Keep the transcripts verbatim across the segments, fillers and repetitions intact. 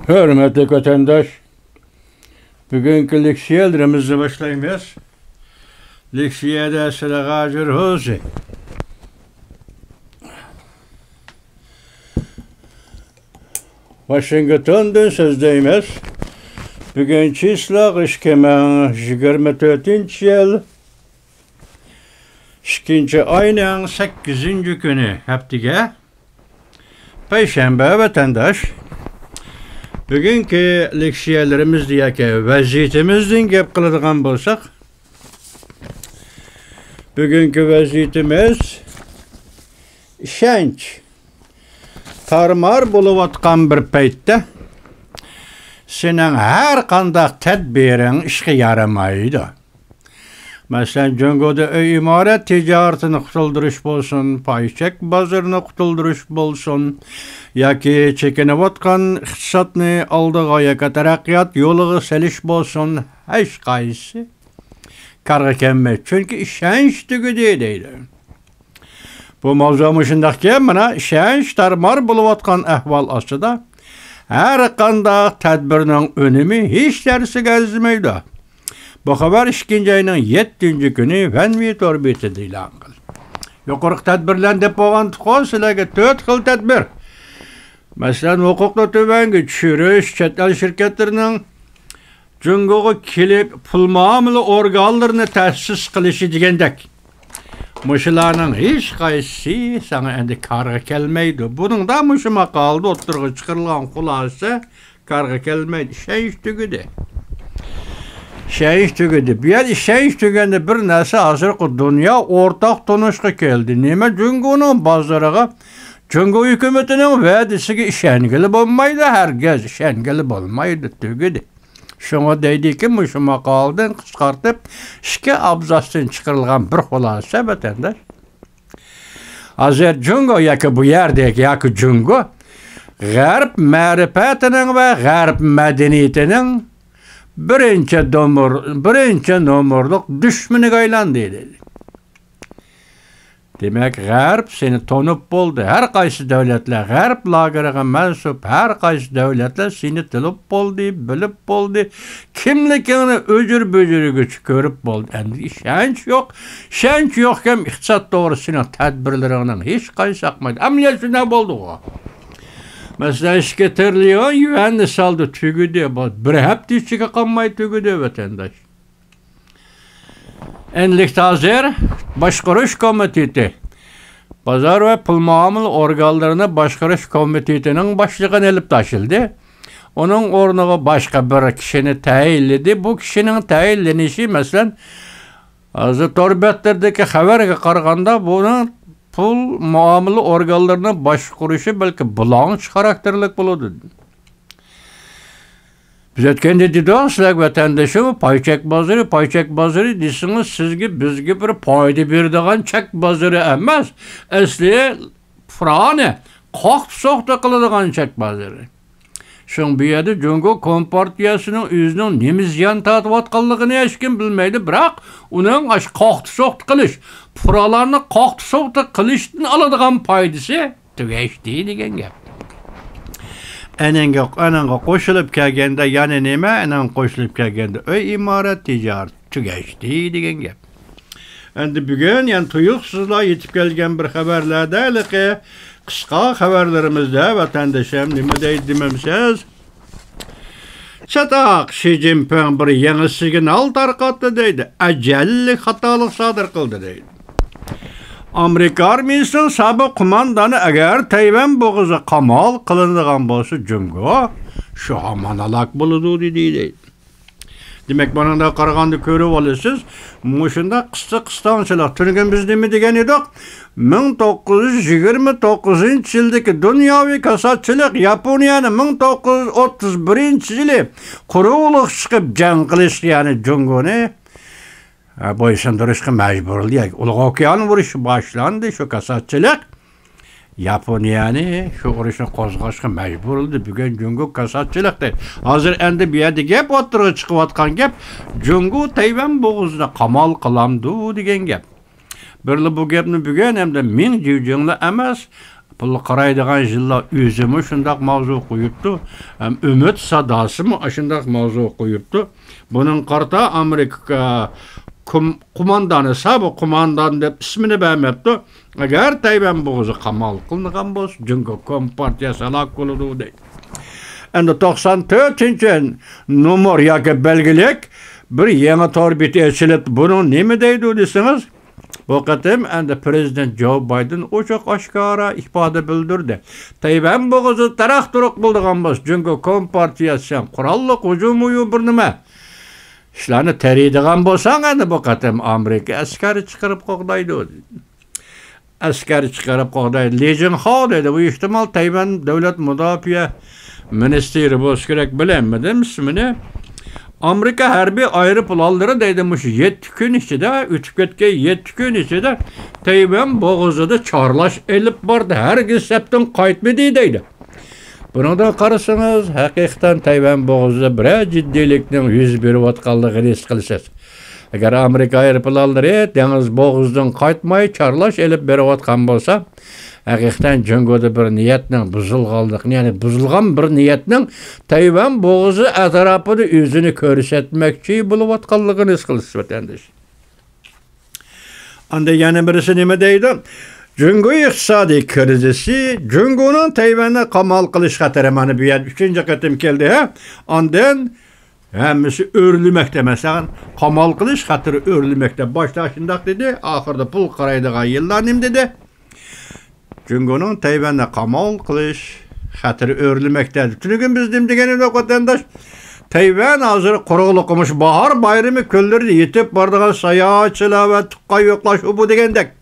ھۆرمەتلىك ۋەتەنداش، بۈگۈنكى لېكسىيەلىرىمىزنى باشلايمىز. لېكسىيەدە سىلەرگە ھازىر ھۇزى. ۋاشىنگتوندىن سۆزلەيمىز. بۈگۈن چىسلاق ئىككى مىڭ يىگىرمە تۆتىنچى يىل، ئىككىنچى ئاينىڭ سەككىزىنچى كۈنى، ھەپتىگە پەيشەنبە، ۋەتەنداش. بۈگۈنكى لېكسىيەلىرىمىزدە ياكى ۋەزىيىتىمىزدىن گەپ قىلىدىغان بولساق، بۈگۈنكى ۋەزىيىتىمىز ئىشەنچ تارمار بولۇۋاتقان بىر پەيتتە سېنىڭ ھەر قانداق تەدبىرىڭ ئىشقا يارىمايدۇ. مەسىلەن، جۇڭگودا ئۆي ئىمارەت تىجارىتىنى قۇتۇلدۇرۇش بولسۇن، پاي چەك بازىرىنى قۇتۇلدۇرۇش بولسۇن ياكى چېكىنىۋاتقان ئىقتىسادنى ئالدىغا ياكى تەرەققىيات يولىغا سېلىش بولسۇن، ھېچقايسىسى كارغا كەلمەيدۇ. چۈنكى ئىشەنچ تۈگىدى دەيدۇ. بۇ ماۋزۇ مۇشۇنداقكەن، مانا، ئىشەنچ تارمار بولۇۋاتقان ئەھۋال ئاستىدا ھەر قانداق تەدبىرنىڭ ئۈنۈمى ھېچ نەرسىگە ئەرزىمەيدۇ. بۇ خەۋەر ئىككىنچى ئاينىڭ يەتتىنچى كۈنى ۋەنۋى تور بېتىدە ئېلان قىلدى. يۇقىرىقى تەدبىرلەرنى دەپ بولغانتۇققۇ، سىلەرگە تۆت خىل تەدبىر. مەسىلەن، ھوقۇقنى تۆۋەنگە چۈشۈرۈش، چەت ئەل شىركەتلىرىنىڭ جۇڭگوغا كېلىپ، پۇل مۇئامىلە ئورگانلىرىنى تەسىس قىلىشى دېگەندەك. مۇشۇلارنىڭ ھېچقايسىسى ساڭا ئەمدى كارغا كەلمەيدۇ. بۇنىڭدا مۇشۇ ماقالىدە ئوتتۇرىغا چىقىرىلغان خۇلاسە كارغا كەلمەيدۇ. ئىشەنچ تۈگىدى. ئىشەنچ تۈگىدى. بۇ يەردە ئىشەنچ تۈگەندە بىر نەرسە ھازىرقى دۇنيا ئورتاق تونۇشقا كەلدى. نېمە جۇڭگونىڭ بازىرىغا، جۇڭگو ھۆكۈمىتىنىڭ ۋەدىسىگە ئىشەنگىلى بولمايدۇ، ھەرگىز ئىشەنگىلى بولمايدۇ، تۈگىدى. شۇڭا دەيدىكى، مۇشۇ ماقالىدىن قىسقارتىپ ئىككى ئابزاستىن چىقىرىلغان بىر خۇلاسە، ۋەتەنداش. ھازىر جۇڭگو ياكى بۇ يەردىكى ياكى جۇڭگو غەرب مەرىپەتىنىڭ ۋە غەرب مەدەنىيىتىنىڭ بىرىنچى دومۇر-، بىرىنچى نومۇرلۇق دۈشمىنىگە ئايلاندى، دېدى. دېمەك، غەرب سېنى تونۇپ بولدى. ھەر قايسى دۆلەتلەر، غەرب لاگېرىغا مەنسۇپ ھەر قايسى دۆلەتلەر سېنى تونۇپ بولدى، بىلىپ بولدى. كىملىكىڭنى ئۆجۈر-بۆجۈرگىچە كۆرۈپ بولدى. ئەمدى ئىشەنچ يوق. ئىشەنچ يوقكەن، ئىقتىساد توغرىسىدا سېنىڭ تەدبىرلىرىڭنىڭ ھېچقايسىسى ئاقمايدۇ. ئەمەلىيەت شۇنداق بولدىغۇ. مەسىلەن، ئىككى تىرىليون يۈەننى سالدى، تۈگىدى. بۇ بىر ھەپتە ئىچىگە قالماي تۈگىدى، ۋەتەنداش. ئەنلىكتە ھازىر باشقۇرۇش كومىتېتى، بازار ۋە پۇل مۇئامىلە ئورگانلىرىنى باشقۇرۇش كومىتېتىنىڭ باشلىقىنى ئېلىپ تاشلىدى. ئۇنىڭ ئورنىغا باشقا بىر كىشىنى تەيىنلىدى. بۇ كىشىنىڭ تەيىنلىنىشى، مەسىلەن، ھازىر تور بەتلىرىدىكى خەۋەرگە قارىغاندا، بۇنىڭ پۇل مۇئامىلە ئورگانلىرىنى باشقۇرۇشى بەلكى بۇلاڭچى خاراكتېرلىك بولىدۇ. بىز ئۆتكەندە دېدۇق سىلەرگە، ۋەتەندىشىم، پاي چەك بازىرى، پاي چەك بازىرى دېسىڭىز، سىزگە، بىزگە بىر پايدا بېرىدىغان چەك بازىرى ئەمەس، ئەسلى پۇرانى قاقتى-سوقتى قىلىدىغان چەك بازىرى. شۇڭا بۇ يەردە جۇڭگو كومپارتىيەسىنىڭ ئۆزىنىڭ نېمە زىيان تارتىۋاتقانلىقىنى ھېچكىم بىلمەيدۇ، بىراق ئۇنىڭ ئاشۇ قاقتى-سوقتى قىلىش، پۇقرالارنى قاقتى-سوقتى قىلىشتىن ئالىدىغان پايدىسى تۈگەشتى دېگەن گەپ. ئەنىڭگە، ئەنىڭغا قوشۇلۇپ كەلگەندە يەنە نېمە؟ ئەنىڭغا قوشۇلۇپ كەلگەندە ئۆي ئىمارەت تىجارىتى تۈگەشتى دېگەن گەپ. ئەمدى بۈگۈن يەنە تۇيۇقسىزلا يېتىپ كەلگەن بىر خەۋەرلەردە، ھېلىقى قىسقا خەۋەرلىرىمىزدە ۋەتەندىشىم نېمە دەيدۇ دېمەمسىز؟ چاتاق، شى جىنپىڭ بىر يېڭى سىگنال تارقاتتى دەيدۇ. ئەجەللىك خاتالىق سادىر قىلدى دەيدۇ. ئامېرىكا ئارمىيىسىنىڭ سابىق قوماندانى ئەگەر تەيۋەن بوغۇزى قامال قىلىنىدىغان بولسا، جۇڭگو شۇ ھامان ھالاك بولىدۇ دېدى دەيدۇ. دېمەك، بۇنىڭدا قارىغاندا كۆرۈۋالىسىز، مۇشۇنداق قىسسا قىستاڭچىلىق. تۈنۈگۈن بىز نېمە دېگەن ئىدۇق؟ مىڭ توققۇز يۈز يىگىرمە توققۇزىنچى يىلدىكى دۇنياۋى كاساتچىلىق ياپونىيەنى مىڭ توققۇز يۈز ئوتتۇز بىرىنچى يىلى قۇرۇقلۇققا چىقىپ جەڭ قىلىشقا، يەنى جۇڭگونى، ھە، بويسۇندۇرۇشقا مەجبۇرلىدى. ياكى ئۇلۇغ ئوكيان ئۇرۇشى باشلاندى، شۇ كاساتچىلىق ياپونىيەنى شۇ ئۇرۇشنى قوزغاشقا مەجبۇرلىدى. بۈگۈن جۇڭگو كاساتچىلىق دەيدۇ. ھازىر ئەمدى بۇ يەردە گەپ ئوتتۇرىغا چىقىۋاتقان گەپ، جۇڭگو تەيۋەن بوغۇزىنى قامال قىلامدۇ دېگەن گەپ. بىرلا بۇ گەپنى بۈگۈن ئەمدى مىڭ جىجىڭلا ئەمەس، پۇل قارايدىغان يىللار ئۆزىمۇ شۇنداق ماۋزۇ قويۇپتۇ. ھەم ئۈمىد ساداسىمۇ ئاشۇنداق ماۋزۇ قويۇپتۇ. بۇنىڭغا قارىتا ئامېرىكا كوم-، قوماندانى، سابىق قوماندان دەپ ئىسمىنى بەرمەپتۇ. ئەگەر تەيۋەن بوغۇزى قامال قىلىنغان بولسا، جۇڭگو كومپارتىيەسى ھالاك بولىدۇ، دەيدۇ. ئەمدى توقسان تۆتىنچى نومۇر ياكى بەلگىلىك بىر يېڭى تور بېتى ئېچىلىپ، بۇنىڭ نېمە دەيدۇ دېسىڭىز، بۇ قېتىم ئەمدى پىرېزىدېنت جو بايدېن ئوچۇق ئاشكارا ئىپادە بىلدۈردى. تەيۋەن بوغۇزى تاراق-تۇرۇق بولىدىغان بولسا، جۇڭگو كومپارتىيەسى سەن قوراللىق ھۇجۇممۇ بىر نېمە ئىشلارنى تېرىيدىغان بولساڭ، ئەمدى بۇ قېتىم ئامېرىكا ئەسكەر چىقىرىپ قوغدايدۇ. ئەسكەر چىقىرىپ قوغدايدۇ. لى جىنخاۋ دەيدۇ. بۇ ئېھتىمال تەيۋەن دۆلەت مۇداپىئە مىنىستىرى بولسا كېرەك، بىلەلمىدىم ئىسمىنى. ئامېرىكا ھەربىي ئايروپىلانلىرى دەيدۇ، مۇشۇ يەتتە كۈن ئىچىدە، ئۆتۈپ كەتكەن يەتتە كۈن ئىچىدە تەيۋەن بوغۇزىدا چارلاش ئېلىپ باردى، ھەرگىز سەپتىن قايتمىدى دەيدۇ. بۇنىڭدىن قارىسىڭىز، ھەقىقەتەن تەيۋەن بوغۇزىدا بىرەر جىددىيلىكنىڭ يۈز بېرىۋاتقانلىقىنى ھېس قىلىسىز. ئەگەر ئامېرىكا ئايروپىلانلىرى دېڭىز بوغۇزىدىن قايتماي چارلاش ئېلىپ بېرىۋاتقان بولسا، ھەقىقەتەن جۇڭگودا بىر نىيەتنىڭ بۇزۇلغانلىقىنى، يەنى بۇزۇلغان بىر نىيەتنىڭ تەيۋەن بوغۇزى ئەتراپىدا ئۆزىنى كۆرسەتمەكچى بولۇۋاتقانلىقىنى ھېس قىلىسىز، ۋەتەنداش. ئاندىن يەنە بىرسى نېمە دەيدۇ؟ جۇڭگو ئىقتىسادىي كىرىزىسى، جۇڭگونىڭ تەيۋەننى قامال قىلىش خەتىرى، مانا بۇ يەردە ئۈچىنچى قېتىم كەلدى، ھە؟ ئاندىن ھەممىسى ئۆرلىمەكتە، مەسىلەن، قامال قىلىش خەتىرى ئۆرلىمەكتە. باشتا شۇنداق دېدى، ئاخىرىدا پۇل قارايدىغان يىللار نېمە دېدى؟ جۇڭگونىڭ تەيۋەننى قامال قىلىش خەتىرى ئۆرلىمەكتە. تۈنۈگۈن بىز نېمە دېگەن ئىدۇق، ۋەتەنداش؟ تەيۋەن ھازىر قۇرۇقلۇققا، مۇشۇ باھار بايرىمى كۈنلىرىدە يېتىپ بارىدىغان ساياھەتچىلەر ۋە تۇغقان يوقلاش، ئۇ بۇ دېگەندەك.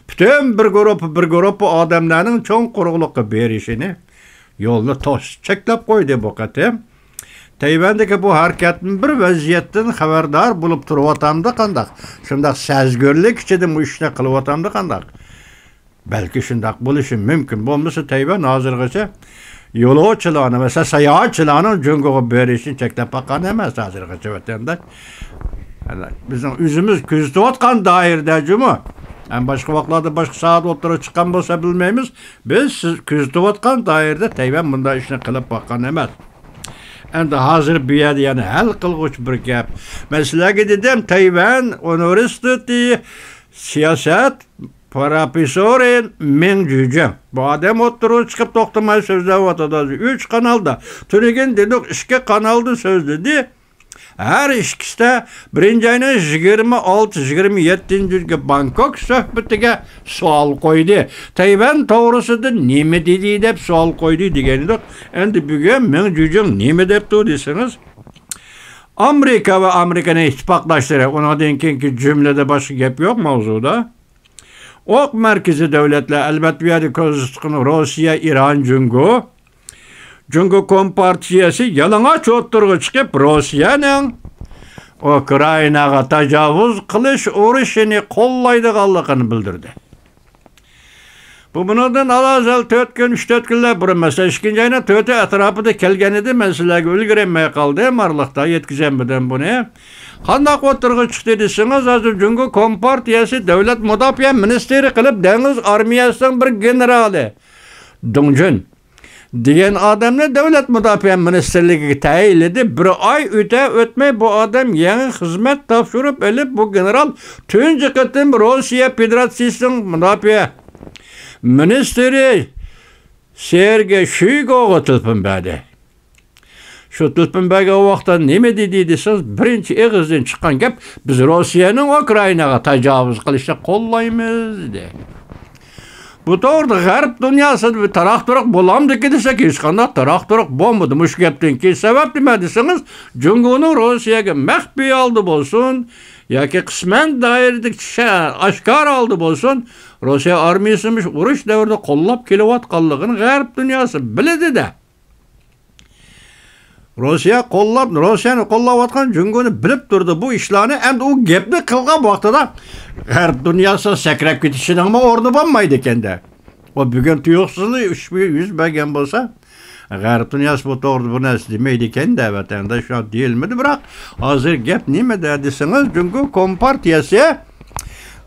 پۈتۈن بىر گۇرۇپپا، بىر گۇرۇپپا ئادەملەرنىڭ چوڭ قۇرۇقلۇققا بېرىشىنى يولنى توسۇپ چەكلەپ قويدى بۇ قېتىم. تەيۋەندىكى بۇ ھەرىكەتمۇ بىر ۋەزىيەتتىن خەۋەردار بولۇپ تۇرۇۋاتامدۇ قانداق؟ شۇنداق سەزگۈرلۈك ئىچىدە بۇ ئىشنى قىلىۋاتامدۇ قانداق؟ بەلكى شۇنداق بولۇشى مۇمكىن. بولمىسا تەيۋەن ھازىرغىچە يولۇچىلارنى، مەسىلەن، ساياھەتچىلەرنىڭ جۇڭگوغا بېرىشىنى چەكلەپ باققان ئەمەس ھازىرغىچە، ۋەتەنداش. ئەنە، بىزنىڭ ئۆزىمىز كۆزىتىۋاتقان دائىرىدە جۇمۇ. ھەم باشقا ۋاقىتلاردا باشقا ساھەدە ئوتتۇرىغا چىققان بولسا بىلمەيمىز. بىز سىز كۆزىتىۋاتقان دائىرىدە تەيۋەن بۇنداق ئىشنى قىلىپ باققان ئەمەس. ئەمدى ھازىر بۇ يەردە يەنە ھەل قىلغۇچ بىر گەپ. مەن سىلەرگە دېدىم، تەيۋەن ئۇنىۋېرسىتېتى سىياسەت پروفېسسورى مېڭ جۈجۈڭ. بۇ ئادەم ئوتتۇرىغا چىقىپ توختىماي سۆزلەۋاتىدۇ. ئۈچ قانالدا. تۈنۈگۈن دېدۇق، ئىككى قانالدا سۆزلىدى. ھەر ئىككىسىدە بىرىنچى ئاينىڭ يىگىرمە ئالتە، يىگىرمە يەتتىنچى كۈنى بانكوك سۆھبىتىگە سوئال قويدى. تەيۋەن توغرىسىدا نېمە دېدى دەپ سوئال قويدى دېگەن ئىدۇق. ئەمدى بۈگۈن مېڭ جۈجۈڭ نېمە دەپتۇ دېسىڭىز، ئامېرىكا ۋە ئامېرىكىنىڭ ئىتتىپاقداشلىرى، ئۇنىڭدىن كېيىنكى جۈملىدە باشقا گەپ يوق ماۋزۇدا. ئوق مەركىزى دۆلەتلەر، ئەلۋەتتە، بۇ يەردە كۆزدە تۇتقىنى روسىيە، ئىران، جۇڭگو. جۇڭگو كومپارتىيەسى يالىڭاچ ئوتتۇرىغا چىقىپ، روسىيەنىڭ ئۇكرائىناغا تاجاۋۇز قىلىش ئۇرۇشىنى قوللايدىغانلىقىنى بىلدۈردى. بۇ بۇنىڭدىن ئازەل تۆت كۈن، ئۈچ تۆت كۈنلەر بۇرۇن، مەسىلەن، ئىككىنچى ئاينىڭ تۆتى ئەتراپىدا كەلگەن ئىدى. مەن سىلەرگە ئۈلگۈرەلمەي قالدىم، ئارىلىقتا يەتكۈزەلمىدىم بۇنى. قانداق ئوتتۇرىغا چىقتى دېسىڭىز، ھازىر جۇڭگو كومپارتىيەسى دۆلەت مۇداپىئە مىنىستىرى قىلىپ دېڭىز ئارمىيەسىنىڭ بىر گېنېرالى دېڭ جۈن دېگەن ئادەمنى دۆلەت مۇداپىئە مىنىستىرلىكىگە تەيىنلىدى. بىر ئاي ئۆتە ئۆتمەي بۇ ئادەم يېڭى خىزمەت تاپشۇرۇپ ئېلىپ، بۇ گېنېرال تۇنجى قېتىم روسىيە فېدېراتسىيىسىنىڭ مۇداپىئە مىنىستىرى سېرگېي شويگۇغا تېلېفون بەردى. شۇ تېلېفون بەرگەن ۋاقىتتا نېمە دېدى دېسىڭىز، بىرىنچى ئېغىزدىن چىققان گەپ، «بىز روسىيەنىڭ ئۇكرائىناغا تاجاۋۇز قىلىشىنى قوللايمىز» دېدى. بۇ توغرىدا غەرب دۇنياسىدا بىر تاراق-تۇرۇق بولامدىكىن دېسەك، ھېچقانداق تاراق-تۇرۇق بولمىدى مۇشۇ گەپتىن كېيىن. سەۋەب نېمە دېسىڭىز، جۇڭگونىڭ روسىيەگە مەخپىي ھالدا بولسۇن ياكى قىسمەن دائىرىدىكى شە-، ئاشكارا ھالدا بولسۇن، روسىيە ئارمىيەسىنى مۇشۇ ئۇرۇش دەۋرىدە قوللاپ كېلىۋاتقانلىقىنى غەرب دۇنياسى بىلىدۇ-دە. روسىيە قوللاپ، روسىيەنى قوللاۋاتقان جۇڭگونى بىلىپ تۇرىدۇ بۇ ئىشلارنى. ئەمدى ئۇ گەپنى قىلغان ۋاقتىدا غەرب دۇنياسى سەكرەپ كېتىشىنىڭمۇ ئورنى بولمايدىكەن-دە. ئۇ بۈگۈن تۇيۇقسىزلا ئىش يۈز بەرگەن بولسا، غەرب دۇنياسى بۇ توغرىدا بىر نەرسە دېمەيدىكەن-دە، ۋەتەنداش، شۇنداق دېيىلمىدى. بىراق، ھازىر گەپ نېمىدە دېسىڭىز، جۇڭگو كومپارتىيەسى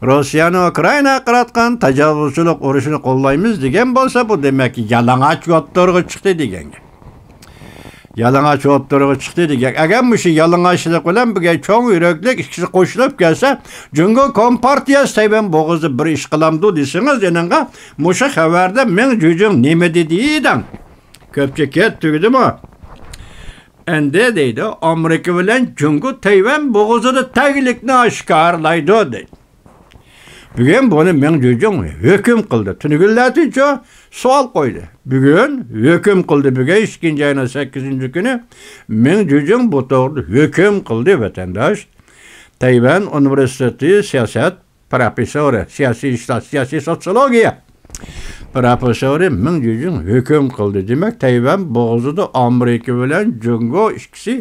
روسىيەنىڭ ئۇكرائىناغا قاراتقان تاجاۋۇزچىلىق ئۇرۇشىنى قوللايمىز دېگەن بولسا، بۇ دېمەك يالىڭاچ ئوتتۇرىغا چىقتى دېگەن گەپ. يالىڭاچ ئوتتۇرىغا چىقتى دېگەن. ئەگەر مۇشۇ يالىڭاچلىق بىلەن بىر چوڭ يۈرەكلىك ئىككىسى قوشۇلۇپ كەلسە، جۇڭگو كومپارتىيەسى تەيۋەن بوغۇزىدا بىر ئىش قىلامدۇ دېسىڭىز، يېنىڭغا مۇشۇ خەۋەردە مېڭ جۈجۈڭ نېمە دېدى دەڭ. كۆپچە كەت، تۈگىدىمۇ؟ ئەندى دەيدۇ، ئامېرىكا بىلەن جۇڭگو تەيۋەن بوغۇزىدا تەگلىكنى ئاشكارىلايدۇ دەيدۇ. بۈگۈن بۇنى مېڭ جۈجۈڭ ھۆكۈم قىلدى. تۈنۈگۈنلەردىنچۇ سوئال قويدى. بۈگۈن ھۆكۈم قىلدى. بۈگۈن ئىككىنچى ئاينىڭ سەككىزىنچى كۈنى مېڭ جۈجۈڭ بۇ توغرىدا ھۆكۈم قىلدى، ۋەتەنداش. تەيۋەن ئۇنىۋېرسىتېتى سىياسەت پروفېسسورى، سىياسىي ئىشلار، سىياسىي سوتسىيولوگىيە پروفېسسورى مېڭ جۈجۈڭ ھۆكۈم قىلدى. دېمەك، تەيۋەن بوغۇزىدا ئامېرىكا بىلەن جۇڭگو ئىككىسى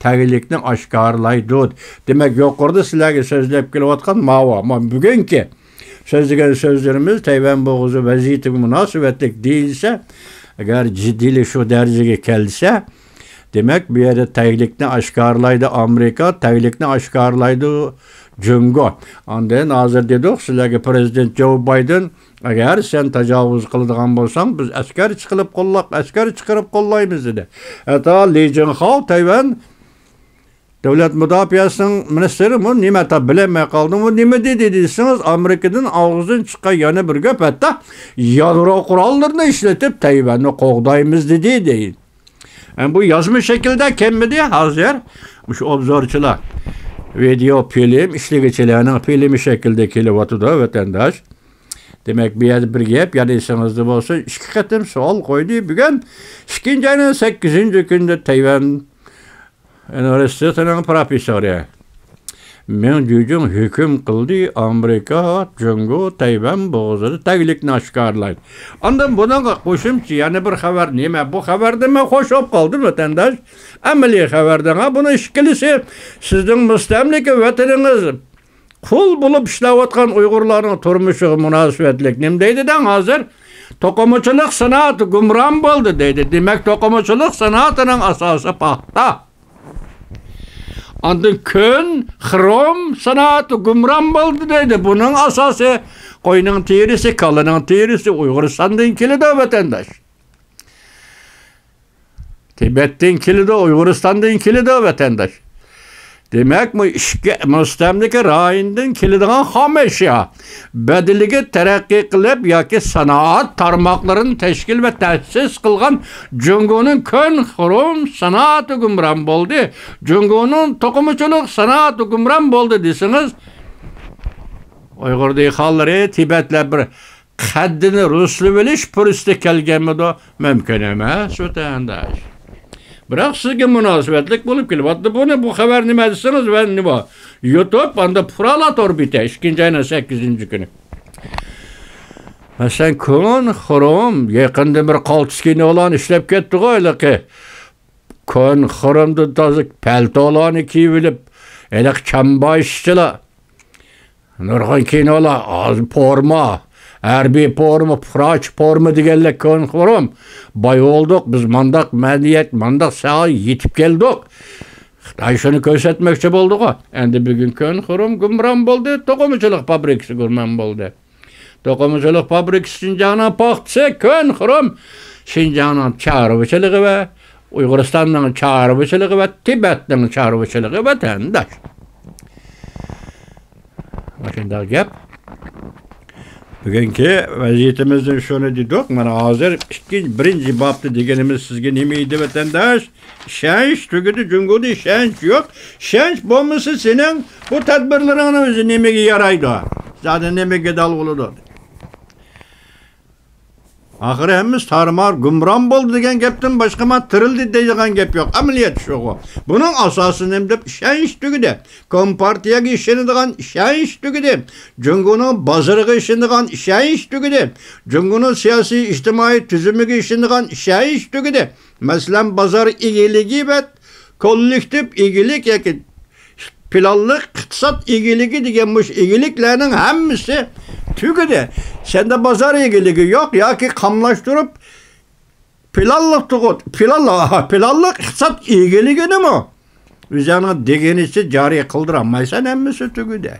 تەگلىكنى ئاشكارىلايدۇ. دېمەك، يۇقىرىدا سىلەرگە سۆزلەپ كېلىۋاتقان ماۋۇ. ئەمما بۈگۈنكى سۆزلىگەن سۆزلىرىمىز تەيۋەن بوغۇزى ۋەزىيىتىگە مۇناسىۋەتلىك دېيىلسە، ئەگەر جىددىيلىك شۇ دەرىجىگە كەلسە، دېمەك، بۇ يەردە تەگلىكنى ئاشكارىلايدۇ ئامېرىكا، تەگلىكنى ئاشكارىلايدۇ جۇڭگو. ئاندىن ھازىر دېدۇق سىلەرگە، پىرېزىدېنت جو بايدېن، ئەگەر سەن تاجاۋۇز قىلىدىغان بولساڭ، بىز ئەسكەر چىقىرىپ قوللاق، ئەسكەر چىقىرىپ قوللايمىز دېدى. ھەتتا لى جىڭخاۋ تەيۋەن دۆلەت مۇداپىئەسىنىڭ مىنىستىرىمۇ نېمە تا بىلەلمەي قالدىمۇ، نېمە دېدى دېسىڭىز، ئامېرىكىدىن ئاغزىدىن چىققان يەنە بىر گەپ، ھەتتا يادرو قوراللىرىنى ئىشلىتىپ تەيۋەننى قوغدايمىز دېدى دەيدۇ. ئەمما بۇ يازما شەكىلدە كەلمىدى، ھازىر مۇشۇ ئوبزورچىلار، ۋىدېئو فىلىم ئىشلىگۈچىلەرنىڭ فىلىمى شەكلىدە كېلىۋاتىدۇ، ۋەتەنداش. دېمەك، بۇ يەردە بىر گەپ، ياد ئېسىڭىزدە بولسۇن، ئىككى قېتىم سوئال قويدى. بۈگۈن ئىككىنچى ئاينىڭ سەككىزىنچى كۈنىدە تەيۋەن ئۇنىۋېرسىتېتىنىڭ پروفېسسورى مېڭ جۈجۈڭ ھۆكۈم قىلدى، ئامېرىكا، جۇڭگو، تەيۋەن بوغۇزىدا تەگلىكنى ئاشكارىلايدۇ. ئاندىن بۇنىڭغا قوشۇمچە يەنە بىر خەۋەر نېمە؟ بۇ خەۋەردىن مەن خوش بولۇپ قالدىم، ۋەتەنداش. ئەمەلىي خەۋەردىن، ھا، بۇنىڭ ئىككىلىسى سىزنىڭ مۇستەملىكە ۋەتىنىڭىز، قۇل بولۇپ ئىشلەۋاتقان ئۇيغۇرلارنىڭ تۇرمۇشىغا مۇناسىۋەتلىك. نېمە دەيدۇ دەڭ ھازىر؟ توقۇمىچىلىق سانائىتى گۇمران بولدى دەيدۇ. دېمەك، توقۇمىچىلىق سانائىتىنىڭ ئاساسى پاختا. ئاندىن كۆن، خروم سانائىتى گۇمران بولدى دەيدۇ. بۇنىڭ ئاساسى قوينىڭ تېرىسى، كالىنىڭ تېرىسى ئۇيغۇرىستاندىن كېلىدۇ، ۋەتەنداش. تىبەتتىن كېلىدۇ، ئۇيغۇرىستاندىن كېلىدۇ، ۋەتەنداش. دېمەك، بۇ ئىككى مۇستەملىكە رايونىدىن كېلىدىغان خام ئەشيا بەدىلىگە تەرەققىي قىلىپ ياكى سانائەت تارماقلىرىنى تەشكىل ۋە تەسىس قىلغان جۇڭگونىڭ كۆن خۇرۇم سانائىتى گۇمران بولدى، جۇڭگونىڭ توقۇمىچىلىق سانائىتى گۇمران بولدى دېسىڭىز، ئۇيغۇر دېھقانلىرى، تىبەتلەر بىر قەددىنى رۇسلىۋېلىش پۇرسىتى كەلگەنمىدۇ؟ مۇمكىن ئەمەس، ۋەتەنداش. بىراق سىزگە مۇناسىۋەتلىك بولۇپ كېلىۋاتىدۇ. بۇنى، بۇ خەۋەر نېمە دېسىڭىز، ۋە نېمە؟ يۇتۇب، ئاندا پۇرالا تور بىتە، ئىككىنچى ئاينىڭ سەككىزىنچى كۈنى. مەسىلەن، كۆن خۇرۇم، يېقىندا بىر قالتىس كىنولارنى ئىشلەپ كەتتىغۇ ھېلىقى. كۆن خۇرۇمدا تازا پەلتولارنى كىيىۋېلىپ، ھېلىقى چامبا ئىشچىلار. نۇرغۇن كىنولار، ھازىر پورما، ھەربىي پورما، پراچ پورما دېگەنلەر كۆن خۇرۇم. باي بولدۇق، بىز مانداق مەدەنىيەت، مانداق ساھە يېتىپ كەلدۇق. خىتاي شۇنى كۆرسەتمەكچى بولدىغۇ. ئەمدى بۈگۈن كۆن خۇرۇم گۇمران بولدى، توقۇمىچىلىق فابرىكىسى گۇمران بولدى. توقۇمىچىلىق فابرىكىسى شىنجاڭنىڭ پاختىسى، كۆن خۇرۇم شىنجاڭنىڭ چارۋىچىلىقى ۋە ئۇيغۇرىستاننىڭ چارۋىچىلىقى ۋە تىبەتنىڭ چارۋىچىلىقى، ۋەتەنداش. مۇشۇنداق گەپ. بۈگۈنكى ۋەزىيىتىمىزدىن شۇنى دېدۇق. مانا ھازىر ئىككىنچى، بىرىنچى بابتا دېگىنىمىز سىزگە نېمە ئىدى، ۋەتەنداش؟ ئىشەنچ تۈگىدى، جۇڭگودا ئىشەنچ يوق. ئىشەنچ بولمىسا، سېنىڭ بۇ تەدبىرلىرىڭنىڭ ئۆزى نېمىگە يارايدۇ؟ زادى نېمىگە دال بولىدۇ؟ ئاخىرى ھەممىسى تارمار، گۇمران بولدى دېگەن گەپتىن باشقا ما تىرىلدى دەيدىغان گەپ يوق. ئەمەلىيەت شۇغۇ. بۇنىڭ ئاساسى نېمە دەپ، ئىشەنچ تۈگىدى. كومپارتىيەگە ئىشىنىدىغان ئىشەنچ تۈگىدى. جۇڭگونىڭ بازىرىغا ئىشىنىدىغان ئىشەنچ تۈگىدى. جۇڭگونىڭ سىياسىي، ئىجتىمائىي تۈزۈمىگە ئىشىنىدىغان ئىشەنچ تۈگىدى. مەسىلەن، بازار ئىگىلىكى ۋە كوللېكتىپ ئىگىلىك ياكى پىلانلىق ئىقتىساد ئىگىلىكى دېگەن مۇشۇ ئىگىلىكلەرنىڭ ھەممىسى تۈگىدى. سەندە بازار ئىگىلىكى يوق ياكى قاملاشتۇرۇپ پىلانلىق تۇغۇت، پىلانلا-، پىلانلىق ئىقتىساد ئىگىلىكىنىمۇ ئۆزۈڭنىڭ دېگىنىچە جارى قىلدۇرالمايسەن، ھەممىسى تۈگىدى.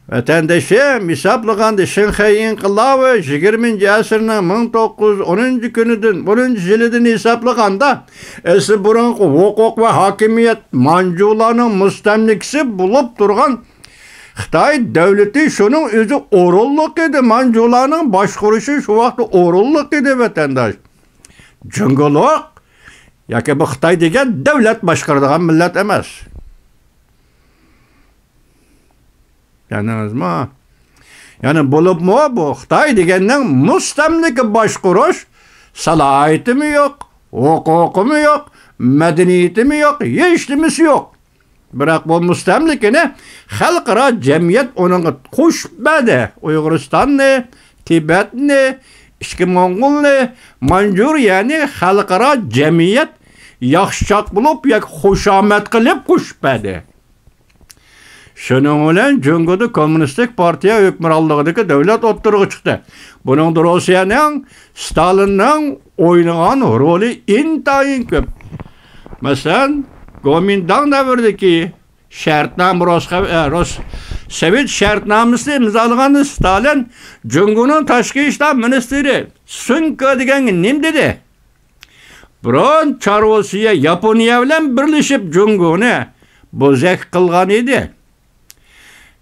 ۋەتەندىشىم، ھېسابلىغاندا شىنخەي ئىنقىلابى يىگىرمىنچى ئەسىرنىڭ مىڭ توققۇز يۈز ئونىنچى كۈنىدىن، ئونىنچى يىلىدىن ھېسابلىغاندا، ئەسلى بۇرۇنقى ھوقۇق ۋە ھاكىمىيەت مانجۇلارنىڭ مۇستەملىكىسى بولۇپ تۇرغان خىتاي دۆلىتى شۇنىڭ ئۆزى ئورۇنلۇق ئىدى. مانجۇلارنىڭ باشقۇرۇشى شۇ ۋاقىتتا ئورۇنلۇق ئىدى، ۋەتەنداش. جۇڭگولۇق ياكى بۇ خىتاي دېگەن دۆلەت باشقۇرىدىغان مىللەت ئەمەس. چۈشەندىڭىزمۇ؟ يەنى بولۇپمۇ بۇ خىتاي دېگەننىڭ مۇستەملىكە باشقۇرۇش سالاھىيىتىمۇ يوق، ھوقۇقىمۇ يوق، مەدەنىيىتىمۇ يوق، ھېچنېمىسى يوق. بىراق بۇ مۇستەملىكىنى خەلقئارا جەمئىيەت ئۇنىڭغا قوشۇپ بەردى. ئۇيغۇرىستاننى، تىبەتنى، ئىچكى موڭغۇلنى، مانجۇرىيەنى خەلقئارا جەمئىيەت ياخشىچاق بولۇپ ياكى خۇشامەت قىلىپ قوشۇپ بەردى. شۇنىڭ بىلەن جۇڭگودا كوممۇنىستىك پارتىيە ھۆكۈمرانلىقىدىكى دۆلەت ئوتتۇرىغا چىقتى. بۇنىڭدا روسىيەنىڭ، ستالىننىڭ ئوينىغان رولى ئىنتايىن كۆپ. مەسىلەن، گومىنداڭ دەۋرىدىكى شەرتنامە، رۇس-، ئە، رۇس-، سوۋېت شەرتنامىسىنى ئىمزالىغان ستالىن جۇڭگونىڭ تاشقى ئىشلار مىنىستىرى سۇن كې دېگەنگە نېمە دېدى؟ بۇرۇن چار روسىيە ياپونىيە بىلەن بىرلىشىپ جۇڭگونى بوزەك قىلغان ئىدى.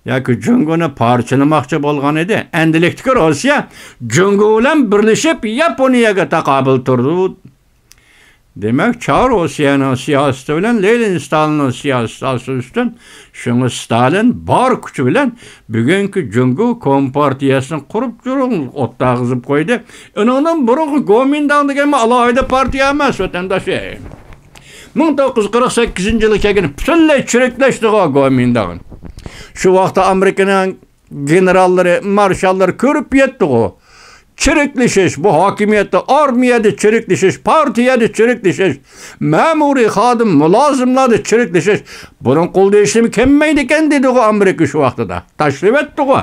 ياكى جۇڭگونى پارچىلىماقچى بولغان ئىدى. ئەندىلىكتىكى روسىيە جۇڭگو بىلەن بىرلىشىپ ياپونىيەگە تاقابىل تۇرىدۇ. دېمەك، چار روسىيەنىڭ سىياسىتى بىلەن لېنىن ستالىننىڭ سىياسىتى ئاساسى ئۈستۈن، شۇڭا ستالىن بار كۈچى بىلەن بۈگۈنكى جۇڭگو كومپارتىيەسىنى قۇرۇپ جۇرۇڭ ئوتتاغا قويدى. ئۇنىڭدىن بۇرۇنقى گومىنداڭ دېگەنمۇ ئالاھىدە پارتىيە ئەمەس، ۋەتەنداش. مىڭ توققۇز يۈز قىرىق سەككىزىنچى يىلى كەلگەن پۈتۈنلەي چىرىكلەشتىغۇ گومىنداڭ. شۇ ۋاقىتتا ئامېرىكىنىڭ گېنېراللىرى، مارشاللىرى كۆرۈپ يەتتىغۇ. چىرىكلىشىش، بۇ ھاكىمىيەتتە، ئارمىيەدە چىرىكلىشىش، پارتىيەدە چىرىكلىشىش، مەمۇرىي خادىم، مۇلازىملاردا چىرىكلىشىش، بۇنىڭ قولىدا ھېچنېمە كەلمەيدىكەن دېدىغۇ ئامېرىكا شۇ ۋاقتىدا. تاشلىۋەتتىغۇ.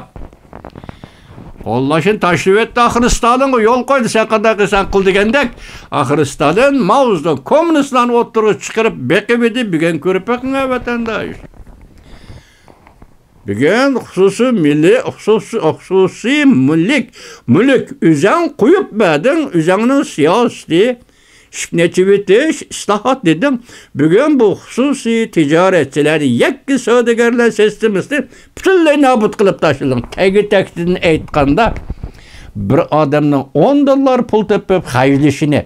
قوللاشنى تاشلىۋەتتى، ئاخىرى ستالىنغا يول قويدى، سەن قانداق قىلساڭ قىل دېگەندەك. ئاخىرى ستالىن ماۋزېدۇڭ كوممۇنىستلارنى ئوتتۇرىغا چىقىرىپ بېقىۋىدى، بۈگۈن كۆرۈپ بېقىڭ ۋەتەنداش. بۈگۈن خۇسۇسىي مىللىي، خۇسۇسىي، خۇسۇسىي مۈلۈك، مۈلۈك، ئۆزەڭ قويۇپ بەردىڭ، ئۆزەڭنىڭ سىياسىتى، ئىشىكنى ئېچىۋېتىش، ئىسلاھات دېدىڭ. بۈگۈن بۇ خۇسۇسىي تىجارەتچىلەر، يەككە سودىگەرلەر سىستېمىسىنى پۈتۈنلەي نابۇت قىلىپ تاشلىدىڭ. تەگى تەكتىدىن ئېيتقاندا، بىر ئادەمنىڭ ئون دوللار پۇل تېپىپ خەجلىشىنى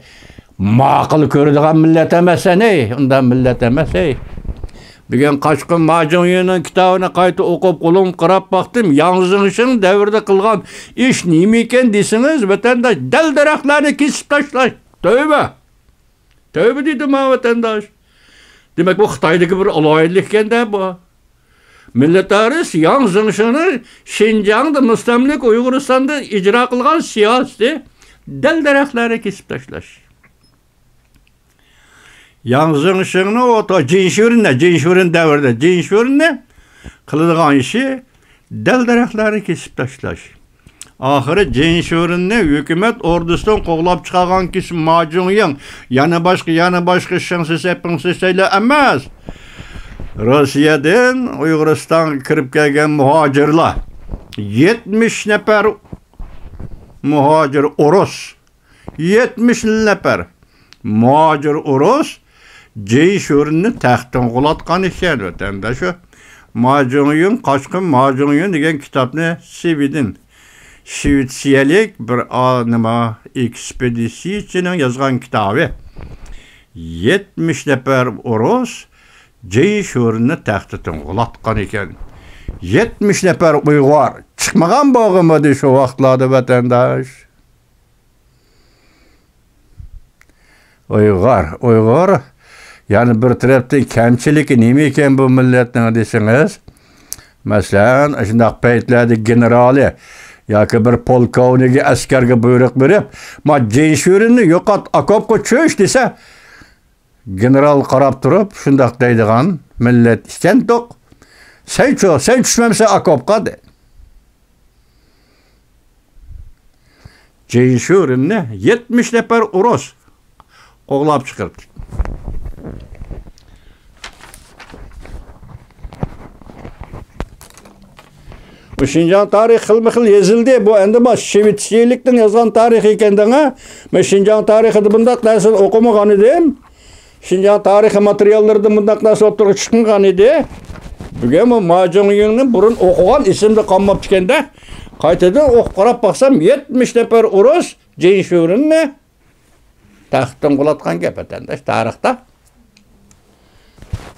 ماقۇل كۆرىدىغان مىللەت ئەمەس سەن، ھەي، ئۇنداق مىللەت ئەمەس، ھەي. بۈگۈن قاچقۇن ما جۇڭيىنىڭ كىتابىنى قايتا ئوقۇپ، قولۇمغا قاراپ باقتىم. ياڭ زېڭشىڭ دەۋرىدە قىلغان ئىش نېمىكەن دېسىڭىز، ۋەتەنداش، دەل-دەرەخلەرنى كېسىپ تاشلاش. تۆۋە! تۆۋە دېدى ماڭا ۋەتەنداش. دېمەك، بۇ خىتايدىكى بىر ئالاھىدىلىك ئىكەن-دە بۇ. مىللەتئارىس ياڭ زېڭشىڭنىڭ شىنجاڭدا، مۇستەملىكە ئۇيغۇرىستاندا ئىجرا قىلغان سىياسىتى دەل-دەرەخلەرنى كېسىپ تاشلاش. ياڭ زېڭشىڭنى ئوتۇ-، جىن شۈرۈننى، جىن شۈرۈن دەۋرىدە جىن شۈرۈننى قىلىدىغان ئىشى دەل-دەرەخلەرنى كېسىپ تاشلاش. ئاخىرى جىن شۈرۈننى ھۆكۈمەت ئوردىسىدىن قوغلاپ چىقارغان كىشى ما جۇڭيىڭ، يەنە باشقا، يەنە باشقا شېڭ سىسەي، پىڭ سىسەيلەر ئەمەس. روسىيەدىن ئۇيغۇرىستانغا كىرىپ كەلگەن مۇھاجىرلار، يەتمىش نەپەر مۇھاجىر ئورۇس، يەتمىش نەپەر مۇھاجىر ئورۇس جېي شۈرۈننى تەختتىن غۇلاتقان ئىكەن، ۋەتەنداش. شۇ ما جۇڭيۈن، قاچقۇن ما جۇڭيۈن دېگەن كىتابنى سىۋىدىن، شىۋېتسىيەلىك بىر ئا-، نېمە، ئېكسپېدىتسىيىچىنىڭ يازغان كىتابى. يەتمىش نەپەر ئورۇس جېي شۈرۈننى تەختتىن غۇلاتقان ئىكەن. يەتمىش نەپەر ئۇيغۇر چىقمىغان بولغىمىدى شۇ ۋاقىتلاردا، ۋەتەنداش؟ ئۇيغۇر، ئۇيغۇر، يەنە بىر تەرەپتىن كەمچىلىكى نېمە ئىكەن بۇ مىللەتنىڭ دېسىڭىز، مەسىلەن، ئاشۇنداق پەيتلەردە گېنېرالى ياكى بىر پولكوۋنىكى ئەسكەرگە بۇيرۇق بېرىپ، ما جېي شۈرۈننى يوقات، ئاكوپقا چۈش دېسە، گېنېرال قاراپ تۇرۇپ شۇنداق دەيدىغان مىللەت ئىكەنتۇق. سەن چۈ-، سەن چۈشمەمسەن ئاكوپقا دە. جېي شۈرۈننى يەتمىش نەپەر ئورۇس قوغلاپ چىقىرىپتۇ. بۇ شىنجاڭ تارىخى خىلمۇ خىل يېزىلدى. بۇ ئەمدى ما شىۋېتسىيلىكتىن يازغان تارىخ ئىكەن دەڭە. مەن شىنجاڭ تارىخىدا بۇنداق نەرسىنى ئوقۇمىغان ئىدىم. شىنجاڭ تارىخى ماتېرىياللىرىدا بۇنداق نەرسە ئوتتۇرىغا چىقمىغان ئىدى. بۈگۈن بۇ ما جۇڭيىڭنى بۇرۇن ئوقۇغان ئېسىمدە قالماپتىكەن-دە. قايتىدىن ئوقۇپ قاراپ باقسام، يەتمىش نەپەر ئورۇس جېن شۈرۈننى تەختتىن قۇلاتقان گەپ، ۋەتەنداش، تارىختا.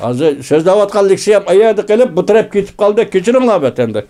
ھازىر سۆزلەۋاتقان لېكسىيەم ئايەردە قېلىپ، بۇ تەرەپ كېتىپ قالدى. كەچۈرۈڭلار، ۋەتەنداش.